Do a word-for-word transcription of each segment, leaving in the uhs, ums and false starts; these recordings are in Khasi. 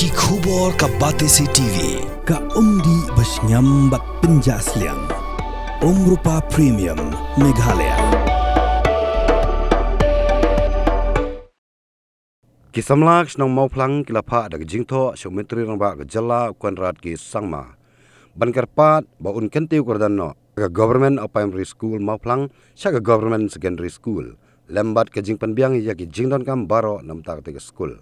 Ki khubor ka Batesi T V, ka umdih ba shngiam bad pynjah sliang. Umrupa Premium, Meghalaya. Ki samla ka shnong Mawphlang ki la phah da ka jingthoh sha u Myntri Rangbah ka jylla u Conrad K Sangma ban kyrpad ba un kyntiew kyrdan noh ka Government of Primary School Mawphlang sha ka Government Secondary School lem bad ka jingpynbiang ïa ki jingdonkam baroh namar kata ka skul.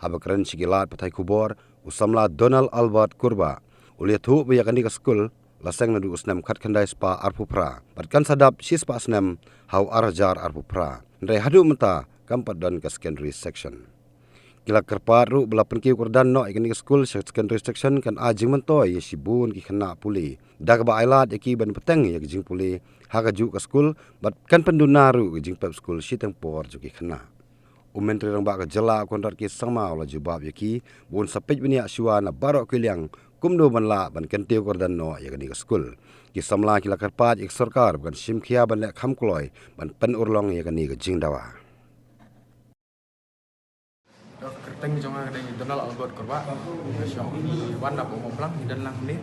Haba kren sha ki lad pathai khubor, u samla Donald Albert Kurbah u la ïathuh ba ïa kane ka skul la seng naduh u snem khatkhyndai spah arphew phra bad kan sa dap shispah snem ha u ar hajar arphew phra. Hynrei haduh mynta kam pat don ka secondary section. Ki la kyrpad ruh ba la pynkiew kyrdan noh ïa kane ka skul sha secondary section kan ai jingmyntoi ïa shibun ki khynnah pule da kaba ai lad ïa ki ban bteng ïa ka jingpule ha kajuh ka skul bad kan pynduna ruh ka jingpep skul shiteng por jong ki khynnah. U Myntri Rangbah ka jylla u Conrad K Sangma u la jubab ïa ki ba un sa peit bniah shuwa na baroh ki liang kumno ban lah ban kyntiew kyrdan noh ïa kane ka skul. Ki samla ki la kyrpad ïa ka sorkar ba kan shim khia ban leh kham kloi ban pynurlong ïa kane ka jingdawa. Kyrteng jong nga ka dei Donald Albert Kurbah. Nga shong ngi wan na Mawphlang, ngi don lang hangne.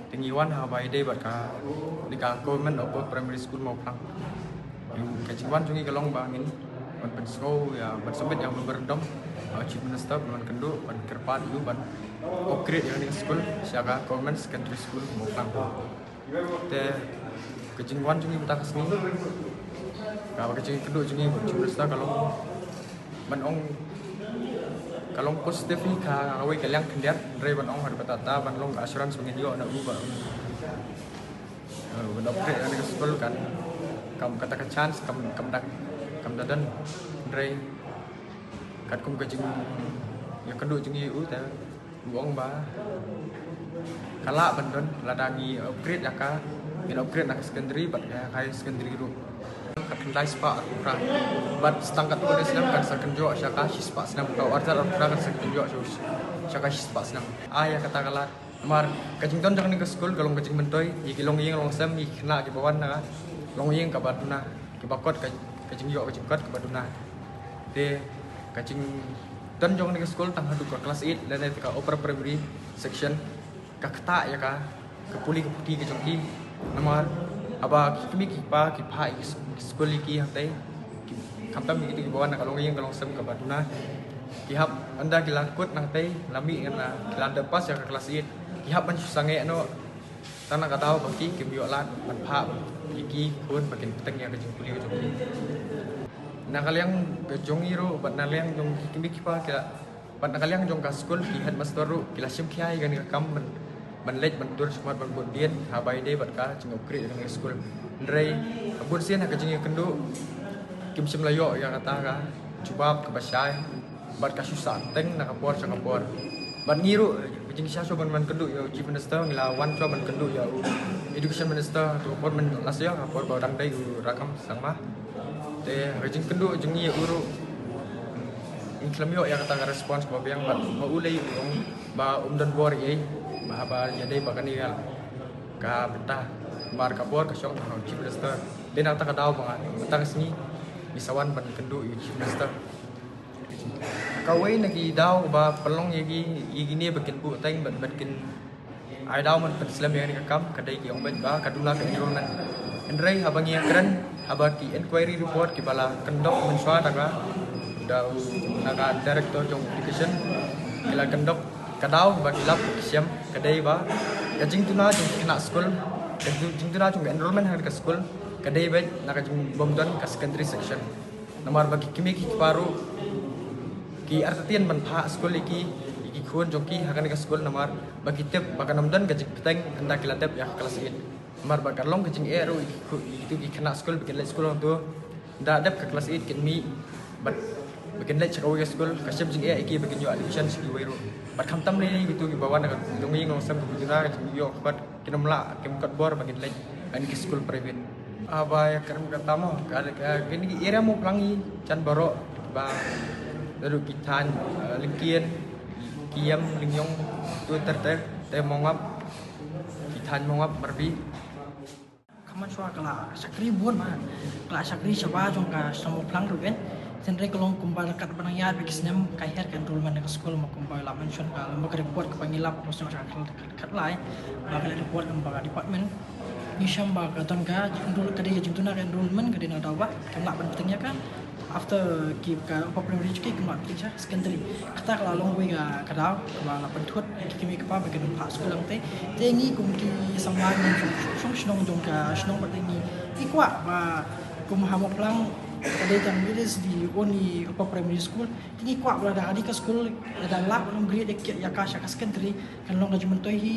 Te ngi wan haba ïadei bad kane ka Government of Primary School Mawphlang. Ka jingwan jong ngi ka long ba ngin ban pynsngew ïa, ban submit ïa u memorandum ha u Chief Minister ban kynduh, ban kyrpad ïa u ban upgrade ïa kane ka skul sha ka Government Secondary School Mawphlang. Te ka jingwan jong ngi mynta ka sngi, ka, ka jingkynduh jong ngi bad u Chief Minister ka long ban ong, ka long positive hi ha kawei ka liang khyndiat, hynrei ban ong haduh katta katta ban long ka assurance ba ngin ïoh na u ba, eh, ban upgrade ïa kane ka skul kan, kam, kata ka chance kam, kam da, kam da don, hynrei katkum ka jingïakynduh jong ngi ïa u te u ong ba ka lah ban don lada ngi upgrade ïa ka, ngin upgrade na ka secondary bad ka higher secondary ruh. Khatkhyndai spah arphew phra bad sa tang katto katne snem kan sa kynjoh sha ka shispah snem, ka u ar hajar arphew phra kan sa kynjoh sha, sha ka shispah snem. Ai ïa kata ka lad namar ka jingdon jong kane ka skul ka long ka jingmyntoi ïa ki longïing longsem, ïa ki khynnah kiba wan na ka longïing kaba duna, kiba kot ka, ka jingïoh ka jingkot kaba duna. Te ka jingdon jong kane ka skul tang haduh ka class eight lane ka upper primary section ka ktah ïa ka, ka pule ka puthi ka jong ki. Namar haba ki kmie ki kpa ki phah ïa ki skul ïa ki hangtei, ki, khamtam ïa kito kiba wan na ka longïing ka longsem kaba duna, ki hap, ynda ki la kut nangtei, la mih, ynda ki la dep pass ïa ka class eight, ki hap ban shu sangeh noh tang na ka daw ba ki, kim ïoh lad ban phah ïa ki khun ba kin bteng ïa ka jingpule ka jong ki. Na ka liang ka jong ngi ruh bad na liang jong ki kmie ki kpa ki la, bad na ka liang jong ka skul ki headmaster ruh ki la shim khia ïa kane ka kam ban, ban leit ban tur shakhmat ban bud dien haba ïadei bad ka jingupgrade ïa kane ka skul. Hynrei ha bun sien ha ka jingïakynduh kim shym la ïoh ïa kata ka jubab kaba shai. Bad ka shu sah teng na ka por sha ka por. Bad ngi ruh ka jingshisha shuwa ban, ban kynduh ïa u Chief Minister ngi la wan shuwa ban kynduh ïa u Education Minister ha ka por mynta last year, ha ka por ba u dang dei u Rakkam Sangma. Te ka jingkynduh jong ngi ïa u ruh ngi khlem ïoh ïa kata ka response kaba biang bad ma u lei u ong ba um don bor ei ei ba haba ïadei ba kane ka, ka bynta. Namar ka bor ka shong ha u Chief Minister. Te na kata ka daw ba nga mynta ka sngi ngi sa wan ban kynduh ïa u Chief Minister. Kawei na ki daw ba pynlong ïa ki, ïa kine ba kin buh teng bad, bad kin ai daw ban pynslem ïa kane ka kam ka dei ki ong beit ba ka duna ka enrollment. Hynrei haba ngi ïakren, haba ki inquiry report kiba la kyndok mynshuwa da ka, da u, na ka director jong education, ki la kyndok ka daw ba ki lap ki shem ka dei ba ka jingduna jong ki khynnah skul, ka jingduna jong ka enrollment ha ka skul ka dei beit na ka jingbym don ka secondary section. Namar ba ki kmie ki kpa ruh ki artatien ban phah skul ïa ki, ïa ki khun jong ki ha kane ka skul namar ba ki tip ba kan ym don ka jingpteng ynda ki la dep ïa ka class eight. Namar ba ka long ka jingeh ruh ïa ki khu-, ïa kito ki khynnah skul ba kin leit skul hangto. Ynda dep ka class eight kin mih bad ba kin leit sha kawei ka skul, ka shem jingeh ïa ki ba kin ïoh admission sha kiwei ruh. Bad khamtam lei lei kito kiba wan na ka longïing longsem kaba duna ka jingïoh ka kot, kin ym lah, kim kot bor ba kin leit ha kine ki skul private. Haba ïakren kata mo, ka, ka, kine ki area Mawphlang hi jan baroh ba naduh ki thaiñ, eh, Lyngkien, Kiem, Lyngngoh, tu ter ter, te Mawngap, ki thaiñ Mawngap, Marbi. Ka mynshuwa ka la shakri bun ma, ka la shakri shabar jong ka shnong Mawphlang ruh en. Hynrei ka long kumba la kat ba nang ïaid bad ki snem ka her ka enrollment na ka skul, ma kumba la mention ka lem bad ka report kaba ngi lap ha ka snem ar hajar khatlai, ba ka la report kum ba ka department ngi shem ba ka don ka enroll, ka dei ka jingduna ka enrollment, ka dei na ka daw ba kam lah ban pynbteng ïa ka after ki ka upper primary education, kam lah pynbteng sha secondary. Kata ka la long wei ka, ka daw kaba la pynthut ïa ki kmie ki kpa ba kin phah skul hangtei. Te ngi kum ki samla ngi shong, shong shnong jong ka shnong, bad te ngi, ngi kwah ba kum ha Mawphlang ka dei tang, it is the only upper primary school. Te ngi kwah ba lada kane ka skul lada lah ban upgrade ïa ka sha ka secondary, kan long ka jingmyntoi hi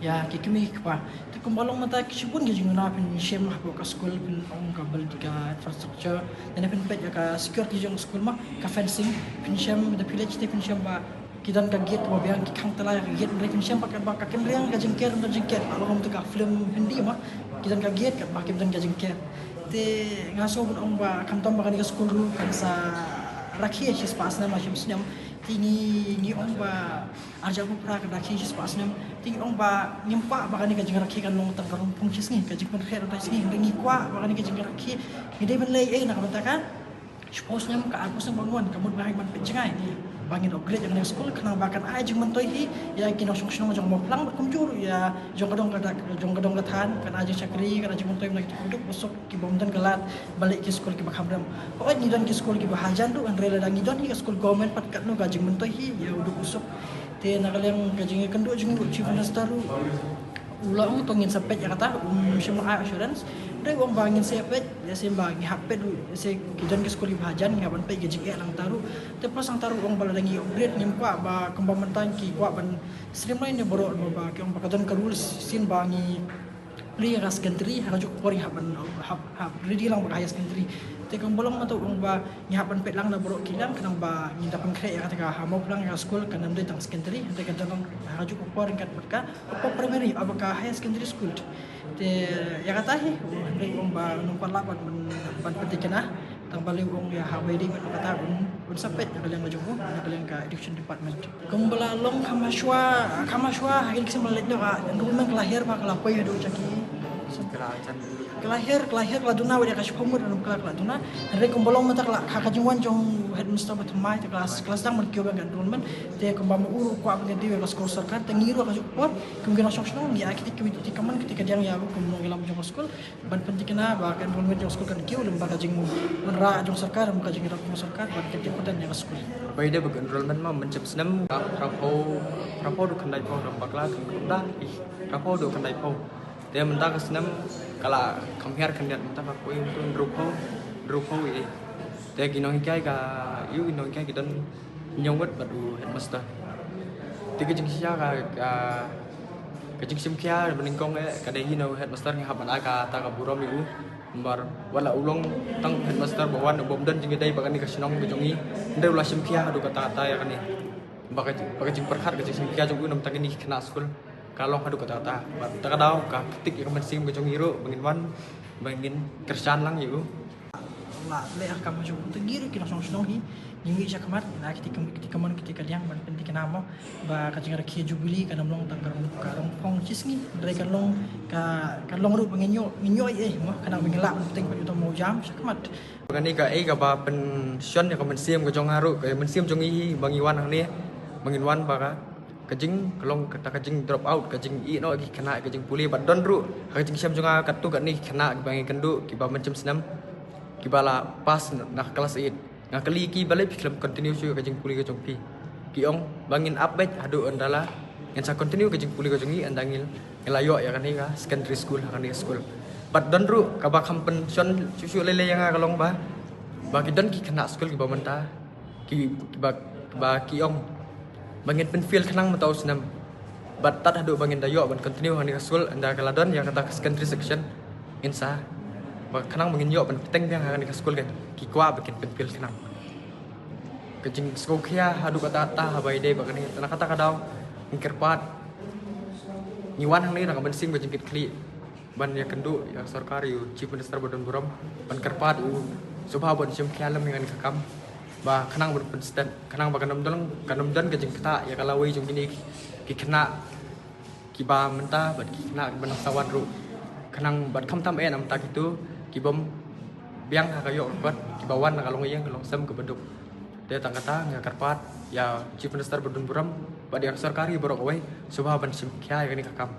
ïa ki kmie ki kpa. Te kumba long mynta ki shibun ki jingduna phin shem hapoh ka skul, phin ong ka building, ka infrastructure, lane phin peit ïa ka security jong ka skul, ma ka fencing, phin shem da village te phin shem ba ki don ka gate kaba biang, ki khang tyllai ïa ka gate, hynrei phin shem ba ka, ba ka kynriang ka jingker, don jingker, la long kumta ka film Hindi, ma ki don ka gate, ka, ba kim don ka jingker. Te nga sngew ban ong ba khamtam ba kane ka skul ruh kan sa rakhe shispah snem, la shim snem. Te ngi, ngi ong ba ar hajar arphew phra kan rakhe shispah snem. Te ngi ong ba ngim kwah ba kane ka jingrakhe kan long tang ka rongphong shisngi, ka jingpynkhreh rongphong shisngi. Hynrei ngi kwah ba kane ka jingrakhe ngi dei ban leh ei na ka bynta ka shiphew snem, ka arphew snem ban wan, ka mut ba hynrei ban pynjngai ba ngin upgrade ïa kane ka skul khnang ba kan ai jingmyntoi hi ïa ki nongshong shnong jong Mawphlang, bad kumjuh ruh ïa jong ka dong ka dak, jong ka dong ka thaiñ, kan ai jingshakri, kan ai jingmyntoi na ki khynnah u suk ki bym don ka lad ban leit ki skul kiba kham rem. Hooid, ngi don ki skul kiba hajan ruh, hynrei lada ngi don hi ka skul government pat, katno ka jingmyntoi hi ïa u duk u suk. Te na ka liang ka jingïakynduh jong u Chief Minister ruh u la ong to ngin sa peit ïa kata, um shym la ai assurance. Hynrei u ong ba ngin sa peit, lehse ba ngi hap peit ruh, lehse ki don ki skul kiba hajan ngi hap ban peit ka jingeh nangta ruh. Te plus nangta ruh u ong ba lada ngi upgrade ngim kwah ba kumba mynta ki kwah ban streamline ïa baroh, namar ba ki ong ba ka don ka rules shisien ba ngi plie ïa ka secondary, ha kajuh ka por ngi hap ban, hap, hap ready lang bad ka higher secondary. Te kumba long mynta u ong ba ngi hap ban peit lang na baroh ki liang khnang ba ngin da pynkhreh ïa kata ka ha Mawphlang ïa ka skul kan ym dei tang secondary, hynrei kan don ha kajuh ka por ryngkat bad ka upper primary, ah, bad ka higher secondary school. Te ïa kata hi, hynrei u ong ba ngim pat lah ban, ban pynthikna. Tang balei u ong ïa ha wei dei bad kata un, un sa peit na ka liang ka jong u, na ka liang ka education department. Kumba la long kham hashwa, kham hashwa ha kine ki snem ba la leit noh, ka enrollment ka la her bha, ka la poi haduh jong ki. Ka la jan. Ka la her, ka la her, ka la duna, wei da ka shiphew ngut ruh ka la, ka la duna. Hynrei kumba long mynta ka la, ka, ka jingwan jong headmaster ba thymmai, te ka la, ka la sdang ban kiew biang ka enrollment. Te kumba ma u ruh u kwah ban ïa dei ïa ka skul sorkar, te ngi ruh ha kajuh ka por kum ki nongshong shnong ngi ai kiti ki, kiti ki kamon, kiti ki kadiang ïa u kum nongïalam jong ka skul. Ban pynthikna ba ka enrollment jong skul kan kiew lem bad ka jingwanrah jong sorkar, ka jingïarap jong sorkar ban kynthei pyrthei ïa ka skul. Ba ïadei bad ka enrollment ma, mynshem snem ka phraphew, phraphew haduh khyndaiphew, ram bakla kan kynda, ih, phraphew haduh khyndaiphew. Te mynta ka snem ka la kham hiar khyndiat, mynta ka poi mynta hynriewphew, hynriewphew ïa. Te ki nonghikai ka, ïa ki nonghikai ki don hynñiew ngut bad u headmaster. Te ka jingshisha ka, ka, ka jingshim khia ba nyngkong eh ka dei hi na u headmaster, ngi hap ban ai kata ka burom ïa u. Namar wat la u long tang headmaster ba wan u bym don jingïadei bad kane ka shnong ka jong ngi, hynrei u la shim khia haduh katta katta ïa kane. Ba ka, ba ka jingpyrkhat, ka jingshim khia jong u na bynta kine ki khynnah skul ka long haduh katta katta. Bad ta ka daw ka ktik ïa ka mynsiem ka jong ngi ruh ba ngin wan, ba ngin kyrshan lang ïa u. La leh ha ka kam jong u, te ngi ruh ki nongshong shnong hi ngi mih shakhmat, la kti kam, kti kamon, kti kadiang ban pynthikna mo ba ka jingrakhe Jubilee kan ym long tang ka rong, ka rongphong shisngi, hynrei kan long ka, kan long ruh ba ngin ïoh, ngin ïoh ei ei mo, khnang ba ngin lah ban pynthikna pat ïa uta u mawjam shakhmat. Kane ka ei kaba pynshon ïa ka mynsiem ka jong nga ruh, ka mynsiem jong ngi hi ba ngi wan hangne, ba ngin wan ba ka ka jing, ka long kata ka jing drop out, ka jingïeh noh ki khynnah, ka jingpule. Bad don ruh ha ka jingshem jong nga katto katne ki khynnah kiba ngi kynduh kiba mynshem snem, kiba la pass na ka class eight. Nga kylli ki, balei phi khlem continue shuh ka jingpule ka jong phi? Ki ong ba ngin ap beit haduh ynda la, ngin sa continue ka jingpule ka jong ngi ynda ngi la ïoh ïa kane ka secondary school, ha kane ka school. Bad don ruh kaba kham pynshon shuh shuh lei lei ïa nga ka long ba, ba ki don ki khynnah skul kiba mynta ki, kiba, kiba ki ong ba ngin pynfail khnang mynta u snem. Bad tad haduh ba ngin da ïoh ban continue ha kane ka skul, ynda ka la don ïa kata ka secondary section, ngin sa, ba khnang ba ngin ïoh ban bteng biang ha kane ka skul, kan ki kwah ba kin pynfail khnang. Ka jingsngewkhia haduh katta katta haba ïadei bad kane, na kata ka daw ngi kyrpad, ngi wan hangne da ka mynsiem ka jingkitkhlieh ban ïakynduh ïa ka sorkar, ïa u Chief Minister ba don burom, ban kyrpad ïa u sngewbha ban shim khia lem ïa kane ka kam, ba khnang ban pynstet, khnang ba kan ym don, kan ym don ka jingktah ïa ka lawei jong kine ki khynnah kiba mynta bad ki khynnah kiba nang sa wan ruh. Khnang bad khamtam eh na bynta kito ki bym, biang ha ka ïoh ka kot kiba wan na ka longïing ka longsem kaba duk. Te tang kata nga kyrpad ïa Chief Minister ba don burom bad ïa ka sorkar hi baroh kawei sngewbha ban shim khia ïa kane ka kam.